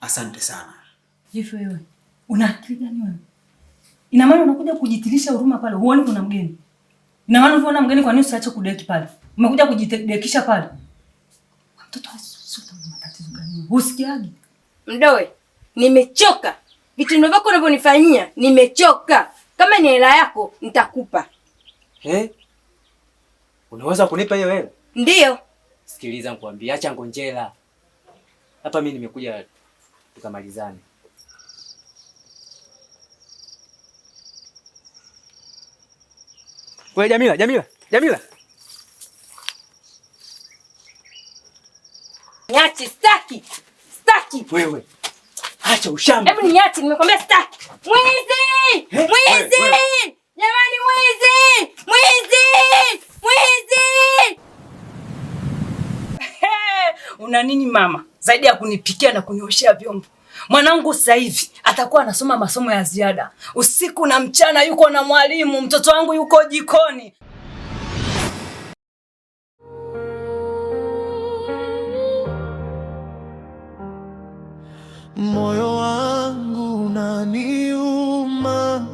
Asante sana. Jifu wewe, una akili gani wewe? Ina maana unakuja kujitilisha huruma pale, huoni kuna mgeni? Ina maana unaona mgeni, kwa nini usiache kudeki pale? Umekuja kujidekisha pale. Mtoto sio matatizo gani? Usikiagi? Mdoe, nimechoka. Vitendo vyako unavyonifanyia, nimechoka. Kama ni hela yako nitakupa. Eh? Unaweza kunipa hiyo hela? Ndiyo. Sikiliza nikwambie, acha ngonjera. Hapa mimi nimekuja tukamalizane. Wewe Jamila, Jamila, Jamila. Niache, staki. Staki. Wewe. Acha ushamba. Hebu niache, nimekwambia staki. Mwizi! Mwizi! Jamani mwizi! Mwizi! Mwizi! Una nini mama? Zaidi ya kunipikia na kunioshea vyombo. Mwanangu sasa hivi atakuwa anasoma masomo ya ziada. Usiku na mchana yuko na mwalimu, mtoto wangu yuko jikoni. Moyo wangu unaniuma,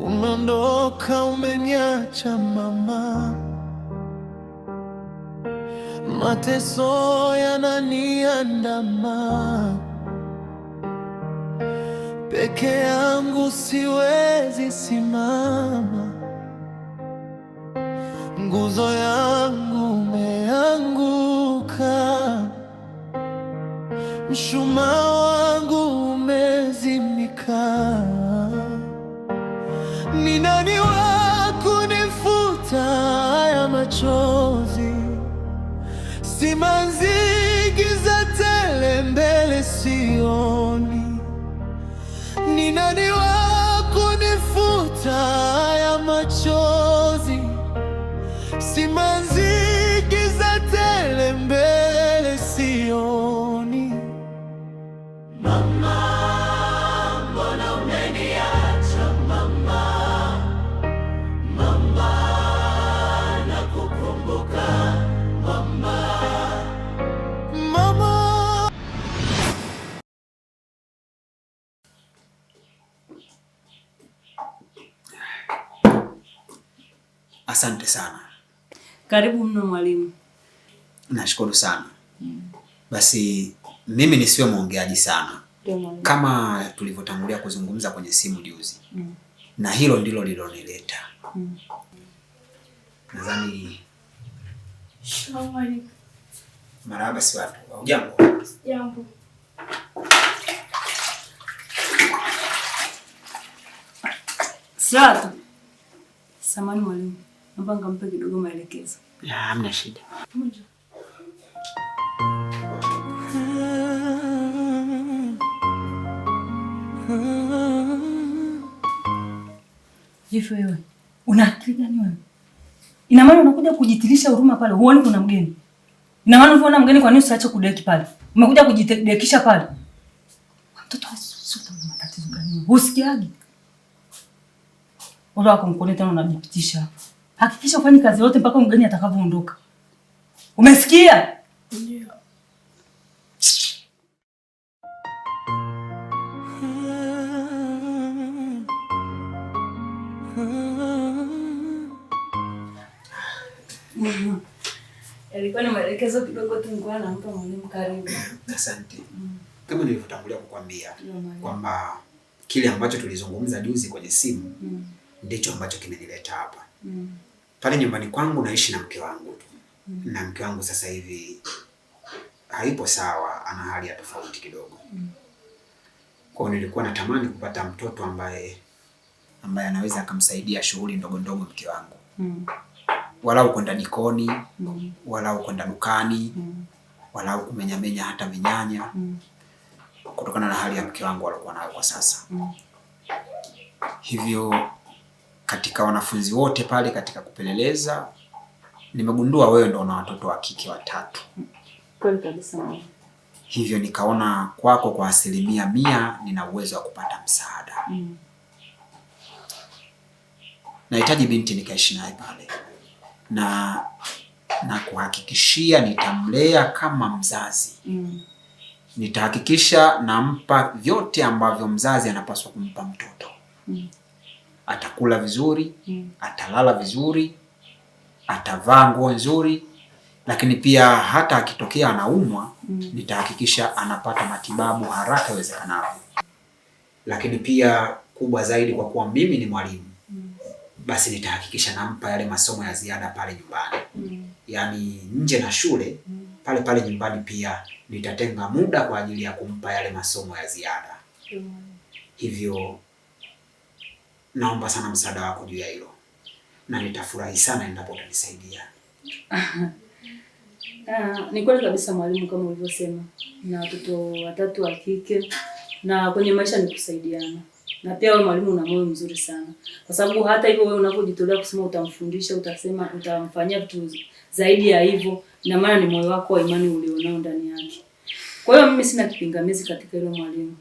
umeondoka, umeniacha mama, mateso yananiandama, peke yangu siwezi simama, nguzo yangu umeanguka, mshumaa wangu umezimika. Ni nani wa kunifuta haya machozi? Simanzi, giza tele mbele sioni. Ni nani wa kunifuta haya machozi? Simanzi, giza tele mbele sioni. Mama, mbona umeniacha mama? Mama, nakukumbuka mama. Mama. Asante sana. Karibu mno mwalimu. Nashukuru sana. Basi mimi nisiwe mwongeaji sana, kama tulivyotangulia kuzungumza kwenye simu juzi, na hilo ndilo lilonileta. Nadhani marahaba, si watu. Hujambo? Jambo. Sawa. Samahani mwalimu, naomba nikampe kidogo maelekezo. Hamna shida. Jifu wewe, una akili gani wewe? Ina maana unakuja kujitilisha huruma pale, huoni kuna mgeni? Ina maana unaona mgeni, kwa nini usiache kudeki pale? Umekuja kujidekisha pale. Mtoto sio matatizo gani? Usikiagi? Wala wako mkone tena unajipitisha hapa. Hakikisha ufanye kazi yote mpaka mgeni atakavyoondoka. Umesikia? Ndio. Yalikuwa ni maelekezo kidogo tu nilikuwa nampa mwalimu. Karibu. Asante. Kama nilivyotangulia kukwambia kwamba kile ambacho tulizungumza juzi kwenye simu ndicho ambacho kimenileta hapa. Pale nyumbani kwangu naishi na mke wangu tu. Na mke wangu sasa hivi haipo sawa, ana hali ya tofauti kidogo. Kwa hiyo nilikuwa natamani kupata mtoto ambaye anaweza akamsaidia shughuli ndogo ndogo mke wangu. Walau kwenda jikoni, walau kwenda dukani, walau kumenyamenya hata minyanya. Kutokana na hali ya mke wangu alikuwa nayo kwa sasa. Hivyo katika wanafunzi wote pale katika kupeleleza nimegundua wewe ndo una watoto wa kike watatu. Kweli kabisa mama. Hivyo nikaona kwako kwa 100% nina uwezo wa kupata msaada. Nahitaji binti nikaishi naye pale, na kuhakikishia nitamlea kama mzazi. Nitahakikisha nampa vyote ambavyo mzazi anapaswa kumpa mtoto. Atakula vizuri, atalala vizuri, atavaa nguo nzuri, lakini pia hata akitokea anaumwa, nitahakikisha anapata matibabu haraka iwezekanavyo. Lakini pia kubwa zaidi, kwa kuwa mimi ni mwalimu, basi nitahakikisha nampa yale masomo ya ziada pale nyumbani. Yaani nje na shule, pale pale nyumbani pia nitatenga muda kwa ajili ya kumpa yale masomo ya ziada. Hivyo naomba sana msaada wako juu ya hilo, na nitafurahi sana endapo utanisaidia. Ni kweli kabisa mwalimu, kama ulivyosema, na watoto watatu wa kike, na kwenye maisha ni kusaidiana. Na pia wewe mwalimu una moyo mzuri sana, kwa sababu hata hivyo wewe unapojitolea kusema utamfundisha, utasema utamfanyia vitu zaidi ya hivyo, ina maana ni moyo wako wa imani ulionao ndani yake. Kwa hiyo mimi sina kipingamizi katika hilo mwalimu,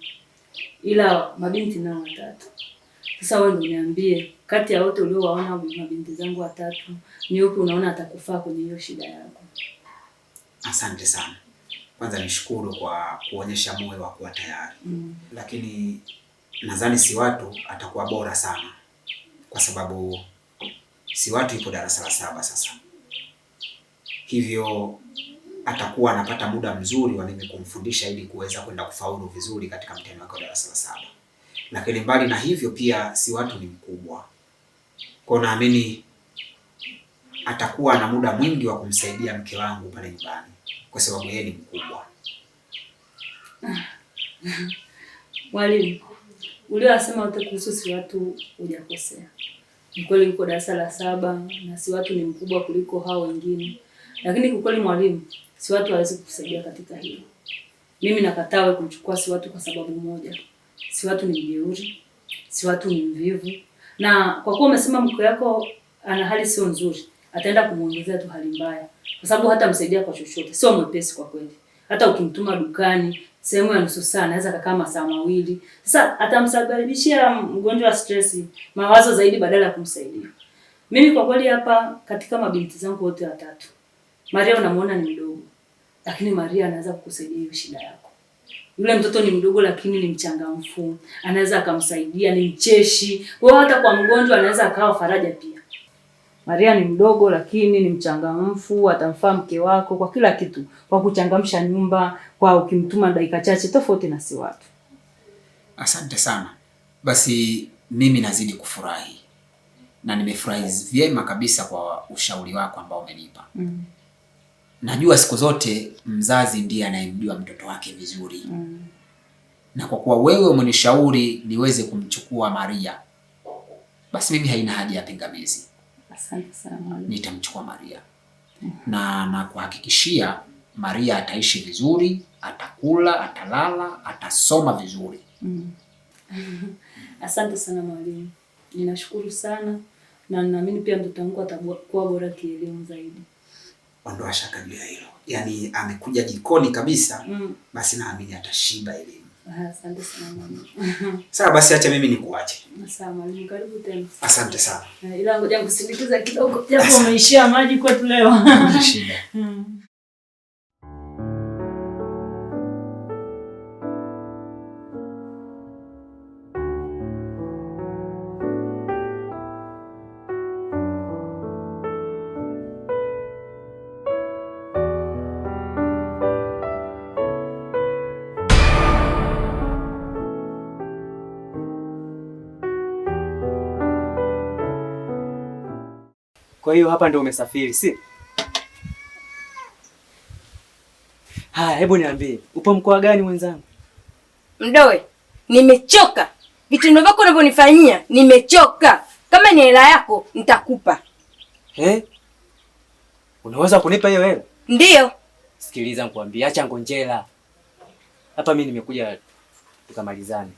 ila mabinti nao watatu. Sasa wewe ndio niambie, kati ya wote uliowaona mabinti zangu watatu, ni upi unaona atakufaa kwenye hiyo shida yako? Asante sana. Kwanza nishukuru kwa kuonyesha moyo wa kuwa tayari. Lakini nadhani Siwatu atakuwa bora sana, kwa sababu Siwatu yupo darasa la 7 sasa. Hivyo atakuwa anapata muda mzuri wa mimi kumfundisha ili kuweza kwenda kufaulu vizuri katika mtihani wake wa darasa la 7. Lakini mbali na hivyo pia Siwatu ni mkubwa. Kwa hiyo naamini atakuwa na muda mwingi wa kumsaidia mke wangu pale nyumbani, kwa sababu yeye ni mkubwa. Mwalimu, uliyosema yote kuhusu Siwatu hujakosea. Ni kweli yuko darasa la 7 na Siwatu ni mkubwa kuliko hao wengine. Lakini kwa kweli mwalimu, Siwatu hawezi kukusaidia katika hilo. Mimi nakataa wewe kumchukua Siwatu kwa sababu moja. Siwatu ni mjeuri, Siwatu ni mvivu. Na kwa kuwa umesema mke wako ana hali sio nzuri, ataenda kumuongezea tu hali mbaya, kwa sababu hata msaidia kwa chochote. Sio mwepesi kwa kweli. Hata ukimtuma dukani sehemu ya nusu saa anaweza kukaa masaa mawili. Sasa atamsababishia mgonjwa wa stress, mawazo zaidi badala ya kumsaidia. Mimi kwa kweli hapa katika mabinti zangu wote watatu, Maria unamuona ni mdogo, lakini Maria anaweza kukusaidia hiyo shida yako. Yule mtoto ni mdogo lakini ni mchangamfu, anaweza akamsaidia, ni mcheshi. Kwa hiyo hata kwa mgonjwa anaweza akawa faraja pia. Maria ni mdogo lakini ni mchangamfu, atamfaa mke wako kwa kila kitu, kwa kuchangamsha nyumba, kwa ukimtuma dakika chache, tofauti na Siwatu. Asante sana. Basi mimi nazidi kufurahi na nimefurahi vyema kabisa kwa ushauri wako ambao umenipa. Najua siku zote mzazi ndiye anayemjua mtoto wake vizuri. Na kwa kuwa wewe umenishauri niweze kumchukua Maria, basi mimi haina haja ya pingamizi. Asante sana mwalimu. Nitamchukua Maria. Na nakuhakikishia Maria ataishi vizuri, atakula, atalala, atasoma vizuri. Asante sana mwalimu. Ninashukuru sana na ninaamini pia mtoto wangu atakuwa bora kielimu zaidi. Ondoa shaka juu ya hilo. Yaani amekuja jikoni kabisa, basi naamini atashiba elimu. Asante sana mwalimu. Sawa basi, acha mimi nikuache. Sawa mwalimu, karibu tena. Asante sana. Ila ngoja nikusindikize kidogo, japo umeishia maji kwetu leo. Hamna shida. Kwa hiyo hapa ndio umesafiri, si? Haya, hebu niambie, upo mkoa gani mwenzangu? Mdoe, nimechoka. Vitendo vyako unavyonifanyia, nimechoka. Kama ni hela yako, nitakupa. Eh? Unaweza kunipa hiyo hela? Ndiyo. Sikiliza nikwambie, acha ngonjera. Hapa mimi nimekuja tukamalizane.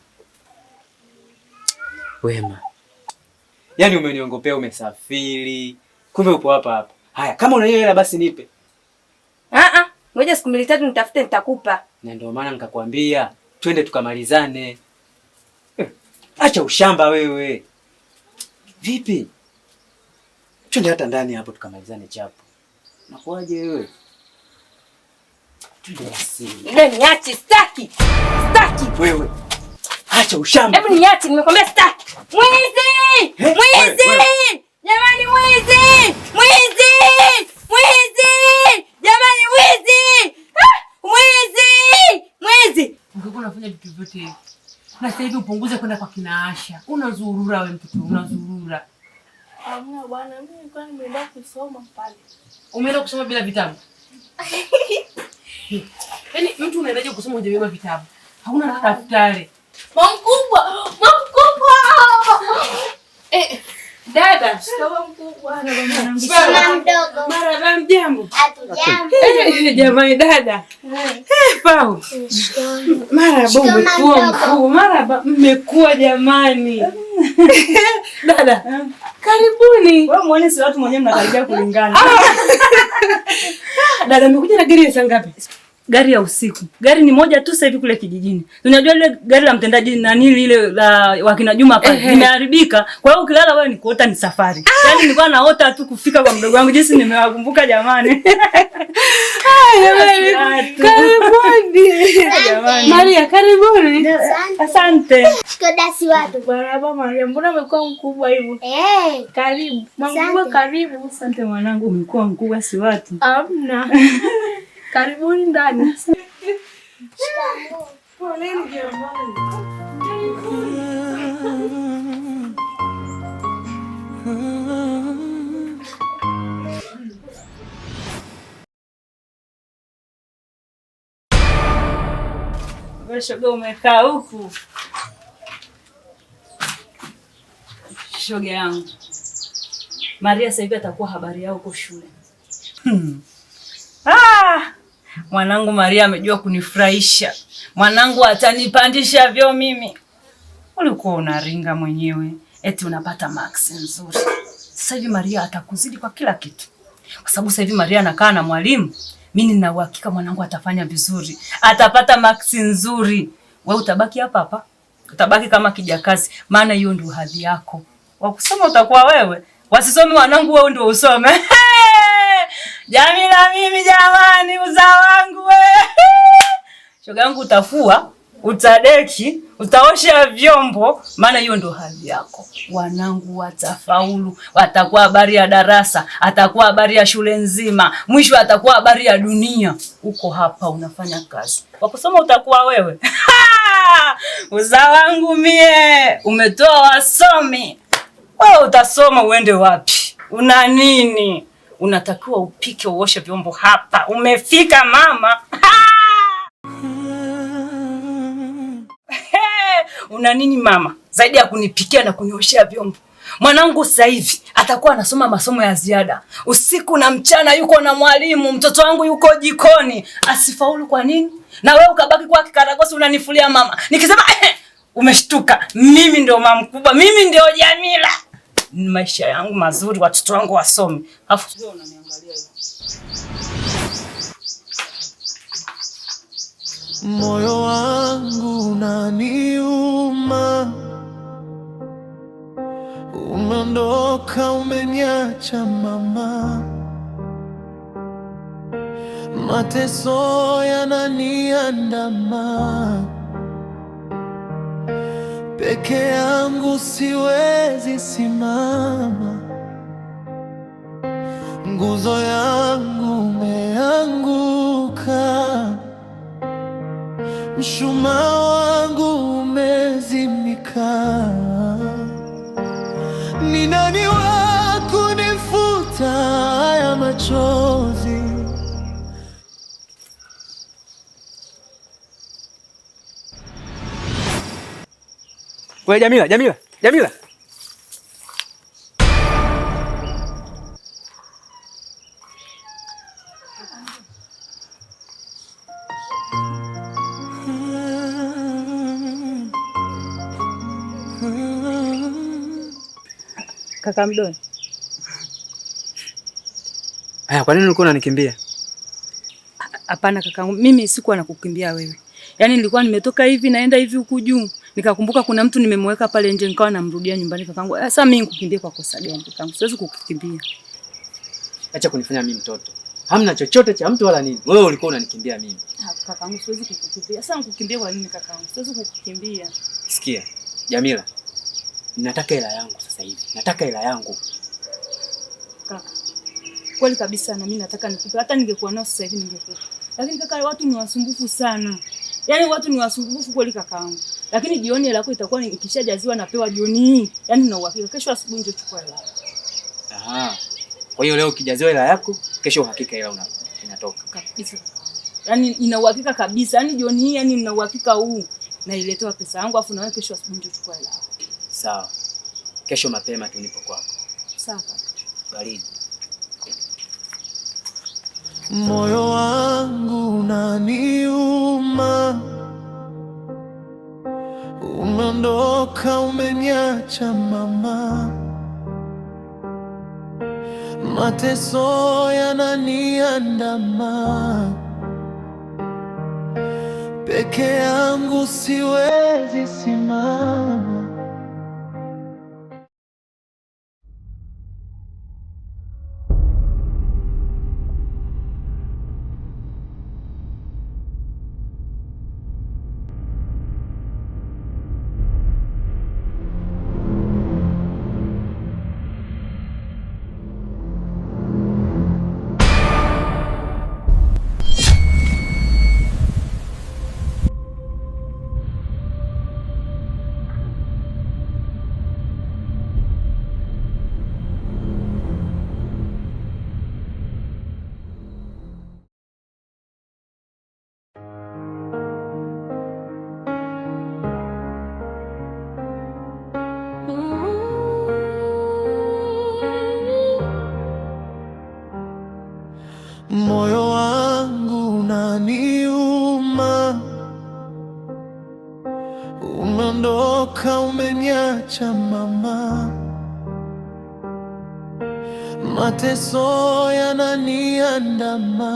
Wema. Yaani umeniongopea, umesafiri. Kumbe upo hapa hapa. Haya, kama una hiyo hela basi nipe. Ngoja siku 2 3 nitafute nitakupa. Na ndio maana nikakwambia twende tukamalizane. Acha ushamba wewe. Vipi? Twende hata ndani hapo tukamalizane chapo. Nakuaje wewe? Twende basi. Ndio niache, sitaki. Sitaki. Wewe. Acha ushamba. Hebu niache, nimekwambia sitaki. Mwizi! Mwizi! Jamani mwizi! Mwizi! Mwizi! Jamani mwizi! Mwizi! Mwizi! Ungekuwa unafanya vitu vyote hivi. Na sasa hivi upunguze kwenda kwa kina Asha. Unazurura wewe mtoto, unazurura. Hamna bwana, mimi nilikuwa nimeenda kusoma pale. Umeenda kusoma bila vitabu? Yaani mtu unaendaje kusoma hujabeba vitabu? Hauna daftari. Mama mkubwa. Dada, Shikamoo mkubwa. Mama mdogo. Marhaba, mjambo. Hatujambo. Jamani dada. Pau. Marhaba, umekuwa mkuu. Marhaba, mmekuwa jamani. Dada, karibuni. Wewe muone si watu mwenyewe mnakaribia kulingana. Dada, umekuja na gari ya saa ngapi? Gari ya usiku. Gari ni moja tu sasa hivi kule kijijini. Unajua ile gari la mtendaji nani lile la wakina Juma pale limeharibika. Kwa hiyo ukilala wewe ni kuota ni safari. Yaani nilikuwa naota tu kufika kwa mdogo wangu jinsi nimewakumbuka jamani. Jamani, karibuni. Jamani. Maria, karibuni. Asante. Shikoda si watu. Baraba Maria, mbona umekuwa mkubwa hivyo? Karibu. Mama, karibu. Asante mwanangu, umekuwa mkubwa si watu. Hamna. Karibuni ndani. Poleni jamani. Wewe shoga umekaa huku. Shoga yangu. Maria sasa hivi atakuwa habari yao huko shule. Mwanangu Maria amejua kunifurahisha. Mwanangu atanipandisha vyo mimi. Ulikuwa unaringa mwenyewe, eti unapata marks nzuri. Sasa hivi Maria atakuzidi kwa kila kitu. Kwa sababu sasa hivi Maria anakaa na mwalimu. Mimi nina uhakika mwanangu atafanya vizuri. Atapata marks nzuri. Wewe utabaki hapa hapa. Utabaki kama kijakazi, maana hiyo ndio hadhi yako. Wa kusoma utakuwa wewe. Wasisomi wanangu, wewe ndio usome. Jamila mimi jamani, uzao wangu wewe. Shoga yangu utafua, utadeki, utaosha vyombo, maana hiyo ndio hadhi yako. Wanangu watafaulu, watakuwa habari ya darasa, atakuwa habari ya shule nzima, mwisho atakuwa habari ya dunia. Uko hapa unafanya kazi. Kwa kusoma utakuwa wewe. Uzao wangu mie, umetoa wasomi. Wewe utasoma uende wapi? Una nini? Unatakiwa upike uoshe vyombo hapa. Umefika mama. Una nini mama? Zaidi ya kunipikia na kunioshea vyombo. Mwanangu sasa hivi atakuwa anasoma masomo ya ziada. Usiku na mchana yuko na mwalimu, mtoto wangu yuko jikoni. Asifaulu kwa nini? Na wewe ukabaki kwa kikaragosi unanifulia mama. Nikisema umeshtuka. Mimi ndio mama mkubwa, mimi ndio Jamila. Maisha yangu mazuri, watoto wangu wasome. Alafu wewe unaniangalia hivi. Moyo wangu unaniuma, umeondoka, umeniacha mama, mateso yananiandama, peke yangu siwezi simama, nguzo yangu umeanguka, mshumaa wangu umezimika. Ni nani wa kunifuta haya machozi? Wewe Jamila, Jamila, Jamila. Kaka Mdoni. Haya, kwa nini ulikuwa unanikimbia? Hapana kakaangu, mimi sikuwa nakukimbia wewe. Yaani nilikuwa nimetoka hivi naenda hivi huku juu, nikakumbuka kuna mtu nimemweka pale nje, nikawa namrudia nyumbani kakaangu. Sasa mimi nikukimbie kwa kosa gani kakaangu? Siwezi kukukimbia. Acha kunifanya mimi mtoto. Hamna chochote cha mtu wala nini. Wewe ulikuwa unanikimbia mimi. Kakaangu, siwezi kukukimbia. Sasa nikukimbia kwa nini kakaangu? Siwezi kukukimbia. Sikia, Jamila. Nataka hela yangu sasa hivi. Nataka hela yangu. Kaka, kweli kabisa na mimi nataka nikupe. Hata ningekuwa nao sasa hivi ningekupa. Lakini kaka, watu ni wasumbufu sana. Yaani watu ni wasumbufu kweli kakaangu. Lakini jioni hela yako itakuwa ikishajaziwa napewa jioni hii. Yaani nina uhakika kesho asubuhi ndio chukua hela. Aha. Kwa hiyo leo ukijaziwa hela yako, kesho uhakika hela inatoka. Kabisa. Yaani nina uhakika kabisa. Yaani jioni hii, yaani nina uhakika huu. Na iletewa pesa yangu afu na wewe kesho asubuhi ndio chukua hela yako. Sawa. Kesho mapema tu nipo kwako. Sawa kaka. Baridi. Moyo wangu unaniuma, umeondoka umeniacha mama, mateso yananiandama, peke yangu siwezi simama. Moyo wangu unaniuma, umeondoka umeniacha mama, mateso yananiandama,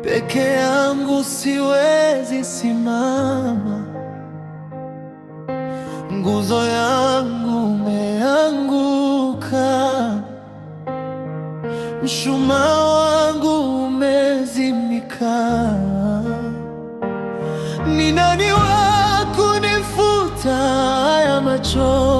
peke yangu siwezi simama, nguzo yangu umeanguka, mshumaa wangu umezimika. Ni nani wa kunifuta haya machozi?